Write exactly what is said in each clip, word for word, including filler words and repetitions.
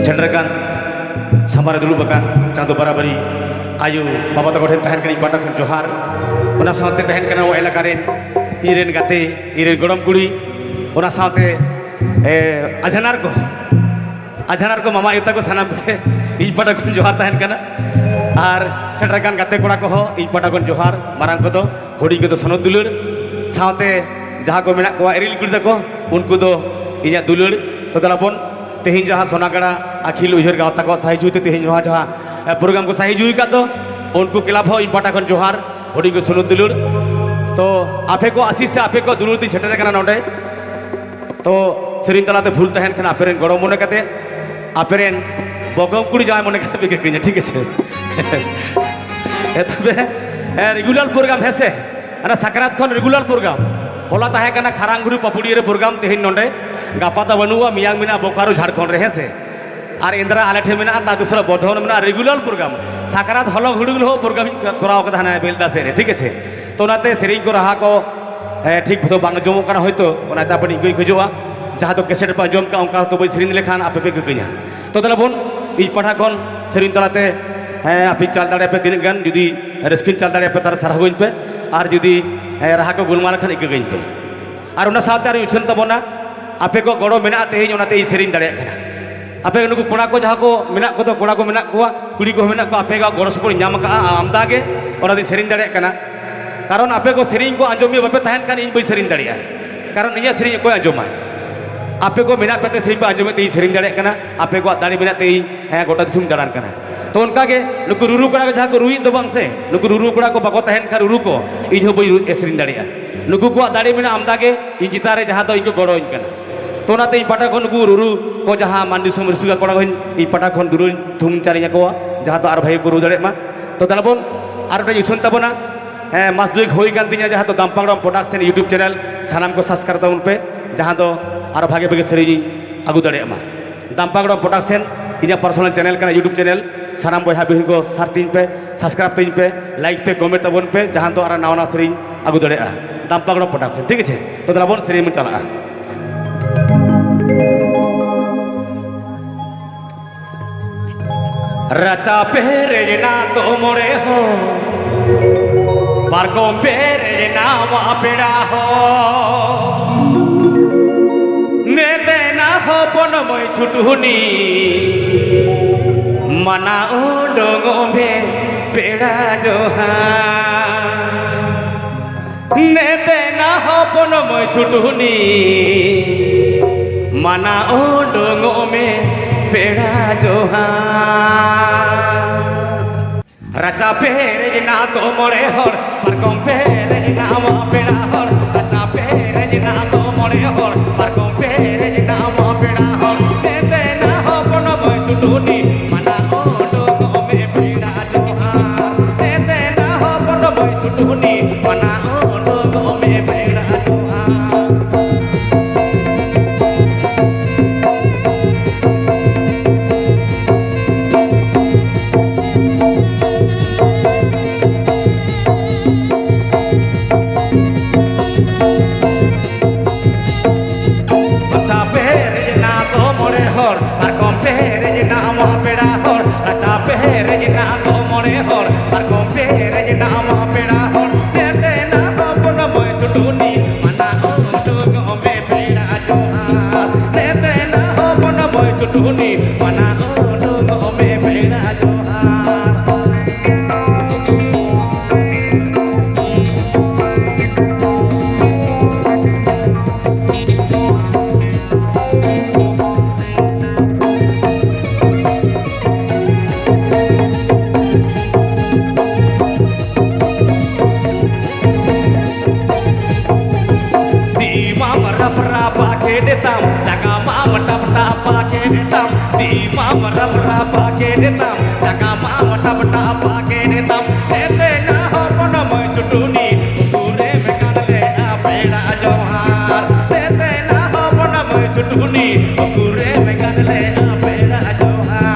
ᱥᱮᱴᱮᱨ ᱟᱠᱟᱱ, ᱥᱟᱢᱟᱝ ᱨᱮ ᱫᱩᱲᱩᱵ ᱟᱠᱟᱱ ᱪᱟᱸᱫᱚ ᱵᱟᱨᱟᱵᱟᱨᱤ ᱟᱭᱳ ᱵᱟᱵᱟ ᱛᱟᱠᱚ ᱴᱷᱮᱱ ᱛᱟᱦᱮᱱ ᱠᱟᱱᱟ ᱤᱧ ᱯᱟᱦᱴᱟ ᱠᱷᱚᱱ ᱡᱚᱦᱟᱨ᱾ ᱚᱱᱟ ᱥᱟᱶᱛᱮ ᱛᱟᱦᱮᱱ ᱠᱟᱱᱟ ᱱᱚᱣᱟ ᱮᱞᱟᱠᱟ ᱨᱮᱱ ᱤᱧ ᱨᱮᱱ ᱜᱟᱛᱮ, ᱤᱧ ᱨᱮᱱ ᱜᱚᱲᱚᱢ ᱠᱩᱲᱤ, ᱚᱱᱟ ᱥᱟᱶᱛᱮ, ᱮ, ᱟᱡᱷᱟᱱᱟᱨ ᱠᱚ, ᱟᱡᱷᱟᱱᱟᱨ ᱠᱚ, ᱢᱟᱢᱟ ᱟᱭᱳ ᱛᱟᱠᱚ, ᱥᱟᱱᱟᱢ ᱠᱚᱜᱮ ᱤᱧ ᱯᱟᱦᱴᱟ ᱠᱷᱚᱱ ᱡᱚᱦᱟᱨ ᱛᱟᱦᱮᱱ ᱠᱟᱱᱟ᱾ ᱟᱨ ᱥᱮᱴᱮᱨ ᱟᱠᱟᱱ ᱜᱟᱛᱮ ᱠᱚᱲᱟ ᱠᱚᱦᱚᱸ ᱤᱧ ᱯᱟᱦᱴᱟ ᱠᱷᱚᱱ ᱡᱚᱦᱟᱨ, ᱢᱟᱨᱟᱝ ᱠᱚᱫᱚ, ᱦᱩᱰᱤᱧ ᱠᱚᱫᱚ ᱥᱚᱱᱚᱛ ᱫᱩᱞᱟᱹᱲ, ᱥᱟᱶᱛᱮ ᱡᱟᱦᱟᱸ ᱠᱚ ᱢᱮᱱᱟᱜ ᱠᱚᱣᱟ ᱮᱨᱤᱞ ᱠᱩᱲᱤ ᱛᱟᱠᱚ, ᱩᱱᱠᱩ ᱫᱚ ᱤᱧᱟᱹᱜ ᱫᱩᱞᱟᱹᱲ᱾ ᱛᱚ ᱫᱮᱞᱟ ᱵᱚᱱ, ᱛᱮᱦᱮᱧ ᱡᱟᱦᱟᱸ ᱥᱳᱱᱟᱜᱟᱲᱟ ᱟᱹᱠᱷᱤᱞ ᱩᱭᱦᱟᱹᱨ ᱜᱟᱶᱛᱟ ᱠᱚᱣᱟᱜ ᱥᱟᱹᱦᱤ ᱡᱩᱦᱤ ᱛᱮ ᱛᱮᱦᱮᱧ ᱱᱚᱣᱟ ᱡᱟᱦᱟᱸ, ᱮ, ᱯᱨᱳᱜᱨᱟᱢ ᱠᱚ ᱥᱟᱹᱦᱤ ᱡᱩᱦᱤ ᱠᱟᱫ ᱫᱚ, ᱩᱱᱠᱩ ᱠᱞᱟᱵᱽ ᱦᱚᱸ ᱤᱧ ᱯᱟᱦᱴᱟ ᱠᱷᱚᱱ ᱡᱚᱦᱟᱨ, ᱦᱩᱰᱤᱧ ᱠᱚ ᱥᱚᱱᱚᱛ ᱫᱩᱞᱟᱹᱲ᱾ ᱛᱚ ᱟᱯᱮ ᱠᱚ ᱟᱥᱤᱥ ᱛᱮ, ᱟᱯᱮ ᱠᱚ ᱫᱩᱞᱟᱹᱲ ᱛᱮᱧ ᱥᱮᱴᱮᱨ ᱟᱠᱟᱱᱟ ᱱᱚᱰᱮ᱾ ᱛᱚ ᱥᱮᱨᱮᱧ ᱛᱟᱞᱟᱛᱮ ᱵᱷᱩᱞ ᱛᱟᱦᱮᱱ ᱠᱷᱟᱱ ᱟᱯᱮ ᱨᱮᱱ ᱜᱚᱲᱚᱢ ᱢᱚᱱᱮ ᱠᱟᱛᱮ, ᱟᱯᱮ ᱨᱮᱱ ᱵᱚᱠᱚᱢ ᱠᱩᱲᱤ ᱡᱟᱶᱟᱭ ᱢᱚᱱᱮ ᱠᱟᱛᱮ ᱯᱮ ᱠᱟᱹᱧᱟ, ᱴᱷᱤᱠ ᱟᱪᱷᱮ? ᱮ, ᱛᱚᱵᱮ, ᱮ, ᱨᱮᱜᱩᱞᱟᱨ ᱯᱨᱳᱜᱨᱟᱢ, ᱦᱮᱸ ᱥᱮ? ᱚᱱᱟ ᱥᱟᱠᱨᱟᱛ ᱠᱷᱚᱱ ᱨᱮᱜᱩᱞᱟᱨ ᱯᱨᱳᱜᱨᱟᱢ᱾ ᱦᱚᱞᱟ ᱛᱟᱦᱮᱸ ᱠᱟᱱᱟ ᱠᱷᱟᱨᱟᱝᱜᱩᱨᱩ ᱯᱟᱯᱩᱲᱤᱭᱟᱹ ᱨᱮ ᱯᱨᱳᱜᱨᱟᱢ, ᱛᱮᱦᱮᱧ ᱱᱚᱰᱮ, ᱜᱟᱯᱟ ᱫᱚ ᱵᱟᱹᱱᱩᱜᱼᱟ, ᱢᱮᱭᱟᱝ ᱢᱮᱱᱟᱜᱼᱟ ᱵᱳᱠᱟᱨᱳ ᱡᱷᱟᱲᱠᱷᱚᱸᱰ ᱨᱮ, ᱦᱮᱸ ᱥᱮ? ᱟᱨ ᱮᱱᱫᱨᱟ ᱟᱞᱮ ᱴᱷᱮᱱ ᱢᱮᱱᱟᱜᱼᱟ, ᱛᱟᱨ ᱫᱚᱥᱨᱟ ᱵᱚᱨᱫᱷᱚᱢᱟᱱ ᱢᱮᱱᱟᱜᱼᱟ, ᱨᱮᱜᱩᱞᱟᱨ ᱯᱨᱳᱜᱨᱟᱢ᱾ ᱥᱟᱠᱨᱟᱛ ᱦᱚᱞᱚᱜ ᱦᱩᱲᱩᱝ ᱨᱮᱦᱚᱸ ᱯᱨᱳᱜᱨᱟᱢ ᱤᱧ ᱠᱚᱨᱟᱣ ᱠᱟᱫᱟ ᱦᱟᱱᱟ ᱵᱮᱞᱫᱟ ᱥᱮᱫ ᱨᱮ, ᱴᱷᱤᱠ ᱟᱪᱷᱮ? ᱛᱚ ᱚᱱᱟᱛᱮ ᱥᱮᱨᱮᱧ ᱠᱚ, ᱨᱟᱦᱟ ᱠᱚ, ᱮ, ᱴᱷᱤᱠ ᱢᱚᱛᱚ ᱵᱟᱝ ᱟᱸᱡᱚᱢᱚᱜ ᱠᱟᱱᱟ ᱦᱚᱭᱛᱳ, ᱚᱱᱟᱛᱮ ᱟᱯᱮ ᱴᱷᱮᱱ ᱤᱠᱟᱹᱧ ᱠᱷᱚᱡᱚᱜᱼᱟ, ᱡᱟᱦᱟᱸ ᱫᱚ ᱠᱮᱥᱮᱴ ᱯᱮ ᱟᱸᱡᱚᱢ ᱠᱟᱜᱼᱟ, ᱚᱱᱠᱟ ᱦᱚᱭᱛᱳ ᱵᱟᱹᱧ ᱥᱮᱨᱮᱧ ᱞᱮᱠᱷᱟᱱ ᱟᱯᱮ ᱯᱮ ᱠᱟᱹᱠᱟᱹᱧᱟ᱾ ᱛᱚ ᱫᱮᱞᱟ ᱵᱚᱱ, ᱤᱧ ᱯᱟᱦᱴᱟ ᱠᱷᱚᱱ ᱥᱮᱨᱮᱧ ᱛᱟᱞᱟᱛᱮ, ᱦᱮᱸ, ᱟᱯᱮ ᱪᱟᱞ ᱫᱟᱲᱮᱭᱟᱜ ᱯᱮ ᱛᱤᱱᱟᱹᱜ ᱜᱟᱱ, ᱡᱩᱫᱤ ᱨᱟᱹᱥᱠᱟᱹᱧ ᱪᱟᱞ ᱫᱟᱲᱮᱭᱟᱜ ᱯᱮ, ᱛᱟᱦᱞᱮ ᱥᱟᱨᱦᱟᱣ ᱟᱹᱧ ᱯᱮ, ᱟᱨ ᱡᱩᱫᱤ, ᱦᱮᱸ, ᱨᱟᱦᱟ ᱠᱚ ᱜᱩᱞᱢᱟᱞ ᱞᱮᱠᱷᱟᱱ ᱤᱠᱟᱹ ᱠᱟᱹᱧ ᱯᱮ᱾ ᱟᱨ ᱚᱱᱟ ᱥᱟᱶᱛᱮ ᱟᱨ ᱩᱪᱷᱟᱹᱱ ᱛᱟᱵᱚᱱᱟ, ᱟᱯᱮ ᱠᱚ ᱜᱚᱲᱚ ᱢᱮᱱᱟᱜᱼᱟ ᱛᱮᱦᱮᱧ, ᱚᱱᱟᱛᱮ ᱤᱧ ᱥᱮᱨᱮᱧ ᱫᱟᱲᱮᱭᱟᱜ ᱠᱟᱱᱟ᱾ ᱟᱯᱮ ᱱᱩᱠᱩ ᱠᱚᱲᱟ ᱠᱚ ᱡᱟᱦᱟᱸ ᱠᱚ ᱢᱮᱱᱟᱜ ᱠᱚᱫᱚ, ᱠᱚᱲᱟ ᱠᱚ ᱢᱮᱱᱟᱜ ᱠᱚᱣᱟ, ᱠᱩᱲᱤ ᱠᱚᱦᱚᱸ ᱢᱮᱱᱟᱜ ᱠᱚᱣᱟ, ᱟᱯᱮ ᱠᱚᱣᱟᱜ ᱜᱚᱲᱚ ᱥᱚᱯᱚᱦᱚᱫ ᱤᱧ ᱧᱟᱢ ᱟᱠᱟᱫᱼᱟ, ᱟᱢᱫᱟ ᱜᱮ, ᱚᱱᱟᱛᱮᱧ ᱥᱮᱨᱮᱧ ᱫᱟᱲᱮᱭᱟᱜ ᱠᱟᱱᱟ᱾ ᱠᱟᱨᱚᱱ ᱟᱯᱮ ᱠᱚ ᱥᱮᱨᱮᱧ ᱠᱚ ᱟᱸᱡᱚᱢᱤᱭᱟᱹ ᱵᱟᱯᱮ ᱛᱟᱦᱮᱱ ᱠᱷᱟᱱ ᱤᱧ ᱵᱟᱹᱧ ᱥᱮᱨᱮᱧ ᱫᱟᱲᱮᱭᱟᱜᱼᱟ᱾ ᱠᱟᱨᱚᱱ ᱤᱧᱟᱹᱜ ᱥᱮᱨᱮᱧ ᱚᱠᱚᱭ ᱟᱸᱡᱚᱢᱟ? ᱟᱯᱮ ᱠᱚ ᱢᱮᱱᱟᱜ ᱯᱮ ᱛᱮ ᱥᱮᱨᱮᱧ ᱯᱮ ᱟᱸᱡᱚᱢᱮᱫ ᱛᱮ ᱤᱧ ᱥᱮᱨᱮᱧ ᱫᱟᱲᱮᱭᱟᱜ ᱠᱟᱱᱟ, ᱟᱯᱮ ᱠᱚᱣᱟᱜ ᱫᱟᱲᱮ ᱢᱮᱱᱟᱜ ᱛᱮ ᱤᱧ, ᱦᱮᱸ, ᱜᱚᱴᱟ ᱫᱤᱥᱚᱢ ᱫᱟᱬᱟᱱ ᱠᱟᱱᱟ᱾ ᱛᱚ ᱚᱱᱠᱟ ᱜᱮ ᱱᱩᱠᱩ ᱨᱩᱨᱩ ᱠᱚᱲᱟ ᱠᱚ ᱡᱟᱦᱟᱸ ᱠᱚ ᱨᱩᱭᱮᱫ ᱫᱚ ᱵᱟᱝ ᱥᱮ, ᱱᱩᱠᱩ ᱨᱩᱨᱩ ᱠᱚᱲᱟ ᱠᱚ ᱵᱟᱠᱚ ᱛᱟᱦᱮᱱ ᱠᱷᱟᱱ ᱨᱩᱨᱩ ᱠᱚ, ᱤᱧ ᱦᱚᱸ ᱵᱟᱹᱧ ᱨᱩ-, ᱮ, ᱥᱮᱨᱮᱧ ᱫᱟᱲᱮᱭᱟᱜᱼᱟ᱾ ᱱᱩᱠᱩ ᱠᱚᱣᱟᱜ ᱫᱟᱲᱮ ᱢᱮᱱᱟᱜᱼᱟ ᱟᱢᱫᱟ ᱜᱮ ᱤᱧ ᱪᱮᱛᱟᱱ ᱨᱮ, ᱡᱟᱦᱟᱸ ᱫᱚ ᱤᱧ ᱠᱚ ᱜᱚᱲᱚᱧ ᱠᱟᱱᱟ᱾ ᱛᱚ ᱚᱱᱟᱛᱮ ᱤᱧ ᱯᱟᱦᱴᱟ ᱠᱷᱚᱱ ᱱᱩᱠᱩ ᱨᱩᱨᱩ ᱠᱚ, ᱡᱟᱦᱟᱸ ᱢᱟᱱ ᱫᱤᱥᱚᱢ ᱨᱩᱥᱤᱠᱟ ᱠᱚᱲᱟ ᱠᱚᱧ, ᱤᱧ ᱯᱟᱦᱴᱟ ᱠᱷᱚᱱ ᱫᱩᱞᱟᱹᱲ ᱛᱷᱩᱢ ᱪᱟᱞᱤᱧ ᱟᱠᱚᱣᱟ, ᱡᱟᱦᱟᱸ ᱫᱚ ᱟᱨ ᱵᱷᱟᱜᱮ ᱠᱚ ᱨᱩ ᱫᱟᱲᱮᱭᱟᱜ ᱢᱟ᱾ ᱛᱚ ᱫᱮᱞᱟ ᱵᱚᱱ, ᱟᱨ ᱢᱤᱫᱴᱮᱱ ᱩᱪᱷᱟᱹᱱ ᱛᱟᱵᱚᱱᱟ, ᱦᱮᱸ, ᱢᱟᱥ ᱫᱩᱭᱮᱠ ᱦᱩᱭ ᱠᱟᱱ ᱛᱤᱧᱟ ᱡᱟᱦᱟᱸ ᱫᱚ ᱫᱟᱢᱯᱟᱜᱲᱚᱢ ᱯᱨᱚᱰᱟᱠᱥᱚᱱ YouTube ᱪᱮᱱᱮᱞ, ᱥᱟᱱᱟᱢ ᱠᱚ ᱥᱟᱵᱥᱠᱨᱟᱭᱤᱵ ᱛᱟᱵᱚᱱ ᱯᱮ, ᱡᱟᱦᱟᱸ ᱫᱚ ᱟᱨᱚ ᱵᱷᱟᱜᱮ ᱵᱷᱟᱜᱮ ᱥᱮᱨᱮᱧ ᱤᱧ ᱟᱹᱜᱩ ᱫᱟᱲᱮᱭᱟᱜ ᱢᱟ᱾ ᱫᱟᱢᱯᱟᱜᱲᱚᱢ ᱯᱨᱚᱰᱟᱠᱥᱚᱱ ᱤᱧᱟᱹᱜ ᱯᱟᱨᱥᱚᱱᱟᱞ ᱪᱮᱱᱮᱞ ᱠᱟᱱᱟ, YouTube ᱪᱮᱱᱮᱞ᱾ ᱥᱟᱱᱟᱢ ᱵᱚᱭᱦᱟ ᱵᱤᱦᱤ ᱠᱚ ᱥᱟᱨ ᱛᱤᱧ ᱯᱮ, ᱥᱟᱵᱥᱠᱨᱟᱭᱤᱵ ᱛᱤᱧ ᱯᱮ, ᱞᱟᱭᱤᱠ ᱯᱮ, ᱠᱚᱢᱮᱱᱴ ᱛᱟᱵᱚᱱ ᱯᱮ, ᱡᱟᱦᱟᱸ ᱫᱚ ᱟᱨᱚ ᱱᱟᱣᱟ ᱱᱟᱣᱟ ᱥᱮᱨᱮᱧ ᱟᱹᱜᱩ ᱫᱟᱲᱮᱭᱟᱜᱼᱟ ᱫᱟᱢᱯᱟᱜᱲᱚᱢ ᱯᱨᱚᱰᱟᱠᱥᱚᱱ, ᱴᱷᱤᱠ ᱟᱪᱷᱮ? ᱛᱚ ᱫᱮᱞᱟ ᱵᱚᱱ ᱥᱮᱨᱮᱧ ᱵᱚᱱ ᱪᱟᱞᱟᱜᱼᱟ᱾ ᱨᱟᱪᱟ ᱯᱮᱨᱮᱡ ᱮᱱᱟ ᱠᱚ ᱢᱚᱬᱮ ᱦᱚᱲ, ᱯᱟᱨᱠᱚᱢ ᱯᱮᱨᱮᱡ ᱮᱱᱟ ᱢᱟ ᱯᱮᱲᱟ ᱦᱚᱲ᱾ ᱱᱮᱛᱮᱱᱟ ᱦᱚᱯᱚᱱ ᱢᱟᱹᱭ ᱪᱷᱩᱴᱩᱱᱤ, ᱢᱟᱱᱟ ᱩᱰᱩᱝᱚᱜ ᱢᱮ ᱯᱮᱲᱟ ᱡᱚᱦᱟᱨ᱾ ᱱᱮᱛᱮᱱᱟ ᱦᱚᱯᱚᱱ ᱢᱟᱹᱭ ᱪᱷᱩᱴᱩᱱᱤ, ᱢᱟᱱᱟ ᱩᱰᱩᱝᱚᱜ ᱢᱮ ᱯᱮᱲᱟ ᱡᱚᱦᱟᱨ᱾ ᱨᱟᱪᱟ ᱯᱮᱨᱮᱡ ᱮᱱᱟ ᱠᱚ ᱢᱚᱬᱮ ᱦᱚᱲ, ᱯᱟᱨᱠᱚᱢ ᱯᱮᱨᱮᱡ ᱮᱱᱟ ᱢᱟ ᱯᱮᱲᱟ ᱦᱚᱲ᱾ ᱨᱟᱪᱟ ᱯᱮᱨᱮᱡ ᱮᱱᱟ ᱠᱚ ᱢᱚᱬᱮ ᱦᱚᱲ, ᱯᱟᱨᱠᱚᱢ ᱯᱮᱨᱮᱡ ᱮᱱᱟ ᱢᱟ ᱯᱮᱲᱟ ᱦᱚᱲ᱾ ᱱᱮᱛᱮᱱᱟ ᱦᱚᱯᱚᱱ ᱢᱟᱹᱭ ᱪᱷᱩᱴᱩᱱᱤ, ᱢᱟᱱᱟ ᱩᱰᱩᱝᱚᱜ ᱢᱮ ᱯᱮᱲᱟ ᱡᱚᱦᱟᱨ᱾ ᱱᱮᱛᱮᱱᱟ ᱦᱚᱯᱚᱱ ᱢᱟᱹᱭ ᱪᱷᱩᱴᱩᱱᱤ, ᱢᱟᱱᱟ ᱩᱰᱩᱝᱚᱜ ᱢᱮ ᱯᱮᱲᱟ ᱡᱚᱦᱟᱨ᱾ ᱨᱟᱪᱟ ᱯᱮᱨᱮᱡ ᱮᱱᱟ ᱠᱚ ᱢᱚᱬᱮ ᱦᱚᱲ, ᱯᱟᱨᱠᱚᱢ ᱯᱮᱨᱮᱡ ᱮᱱᱟ ᱢᱟ ᱯᱮᱲᱟ ᱦᱚᱲ᱾ ᱨᱟᱪᱟ ᱯᱮᱨᱮᱡ ᱮᱱᱟ ᱠᱚ ᱢᱚᱬᱮ ᱦᱚᱲ, ᱯᱟᱨᱠᱚᱢ ᱯᱮᱨᱮᱡ ᱮᱱᱟ ᱢᱟ ᱯᱮᱲᱟ ᱦᱚᱲ᱾ ᱱᱮᱛᱮᱱᱟ ᱦᱚᱯᱚᱱ ᱢᱟᱹᱭ ᱪᱷᱩᱴᱩᱱᱤ, ᱢᱟᱱᱟ ᱩᱰᱩᱝᱚᱜ ᱢᱮ ᱯᱮᱲᱟ ᱡᱚᱦᱟᱨ᱾ ᱱᱮᱛᱮᱱᱟ ᱦᱚᱯᱚᱱ ᱢᱟᱹᱭ ᱪᱷᱩᱴᱩᱱᱤ, ᱢᱟᱱᱟ ᱩᱰᱩᱝᱚᱜ ᱢᱮ ᱯᱮᱲᱟ ᱡᱚᱦᱟᱨ᱾ ᱛᱤ ᱢᱟᱢ ᱨᱟᱯ ᱨᱟᱯᱟ ᱠᱮᱫ ᱛᱟᱢ, ᱡᱟᱸᱜᱟ ᱢᱟᱢ ᱴᱟᱯ ᱴᱟᱯᱟ ᱠᱮᱫ ᱛᱟᱢ᱾ ᱛᱤ ᱢᱟᱢ ᱨᱟᱯ ᱨᱟᱯᱟ ᱠᱮᱫ ᱛᱟᱢ, ᱡᱟᱸᱜᱟ ᱢᱟᱢ ᱴᱟᱯ ᱴᱟᱯᱟ ᱠᱮᱫ ᱛᱟᱢ᱾ ᱱᱮᱛᱮᱱᱟ ᱦᱚᱯᱚᱱ ᱢᱟᱹᱭ ᱪᱷᱩᱴᱩᱱᱤ, ᱩᱠᱩᱨᱮᱢ ᱜᱟᱱ ᱞᱮᱜᱼᱟ ᱯᱮᱲᱟ ᱡᱚᱦᱟᱨ᱾ ᱱᱮᱛᱮᱱᱟ ᱦᱚᱯᱚᱱ ᱢᱟᱹᱭ ᱪᱷᱩᱴᱩᱱᱤ, ᱩᱠᱩᱨᱮᱢ ᱜᱟᱱ ᱞᱮᱜᱼᱟ ᱯᱮᱲᱟ ᱡᱚᱦᱟᱨ᱾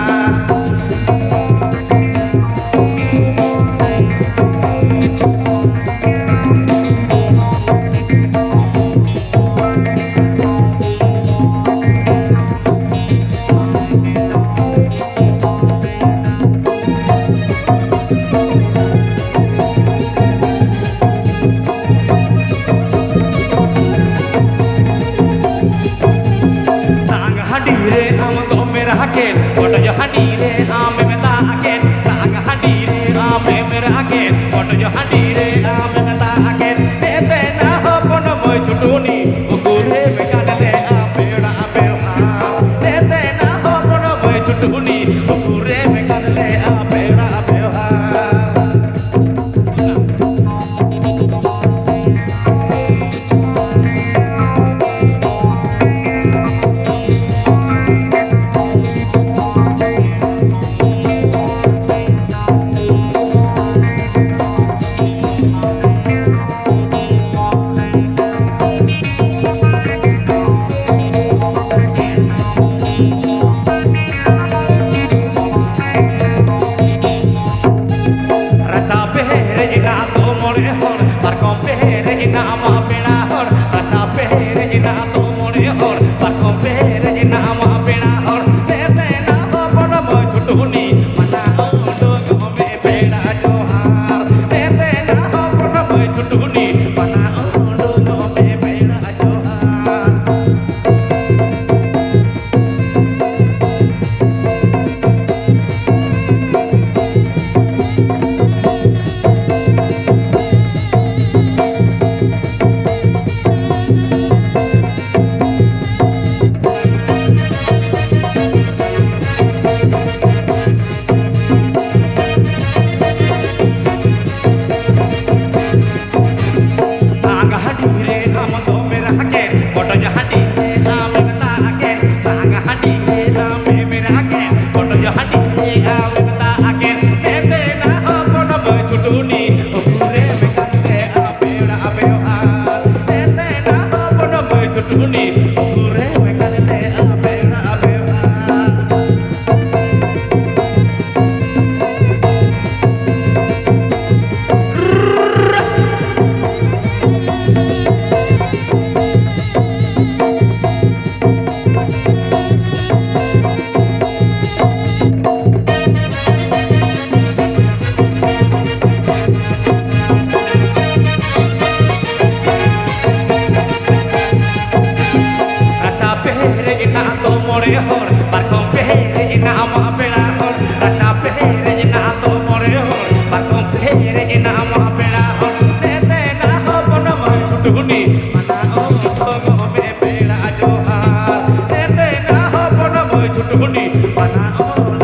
ᱫᱚᱢᱮ ᱨᱟᱦᱟ ᱠᱮᱫ ᱯᱚᱴᱚᱡ ᱦᱟᱺᱰᱤ ᱨᱮ ᱟᱢᱮᱢ ᱫᱟᱜ ᱠᱮᱫ, ᱫᱟᱜ ᱦᱟᱺᱰᱤ ᱨᱮ ᱟᱢᱮᱢ ᱨᱟᱦᱟ ᱠᱮᱫ ᱯᱚᱴᱚᱡ ᱦᱟᱺᱰᱤ ᱨᱮ ᱟᱢᱮᱢ ᱫᱟᱜ ᱠᱮᱫ᱾ ᱫᱮ ᱫᱮᱱᱟ ᱦᱚᱯᱚᱱ ᱢᱟᱹᱭ ᱪᱷᱩᱴᱩᱱᱤ, ᱩᱠᱩᱨᱮ ᱢᱮᱠᱟᱱ ᱞᱮ ᱟᱯᱮᱲᱟ ᱵᱮᱣᱦᱟᱨ᱾ ᱫᱮ ᱫᱮᱱᱟ ᱦᱚᱯᱚᱱ ᱢᱟᱹᱭ ᱪᱷᱩᱴᱩᱱᱤ, ᱩᱠᱩᱨᱮ ᱢᱮᱠᱟᱱ ᱞᱮ ᱟᱯᱮᱲᱟ ᱵᱮᱣᱦᱟᱨ᱾ ᱵᱟᱱᱟ ᱦᱚᱲ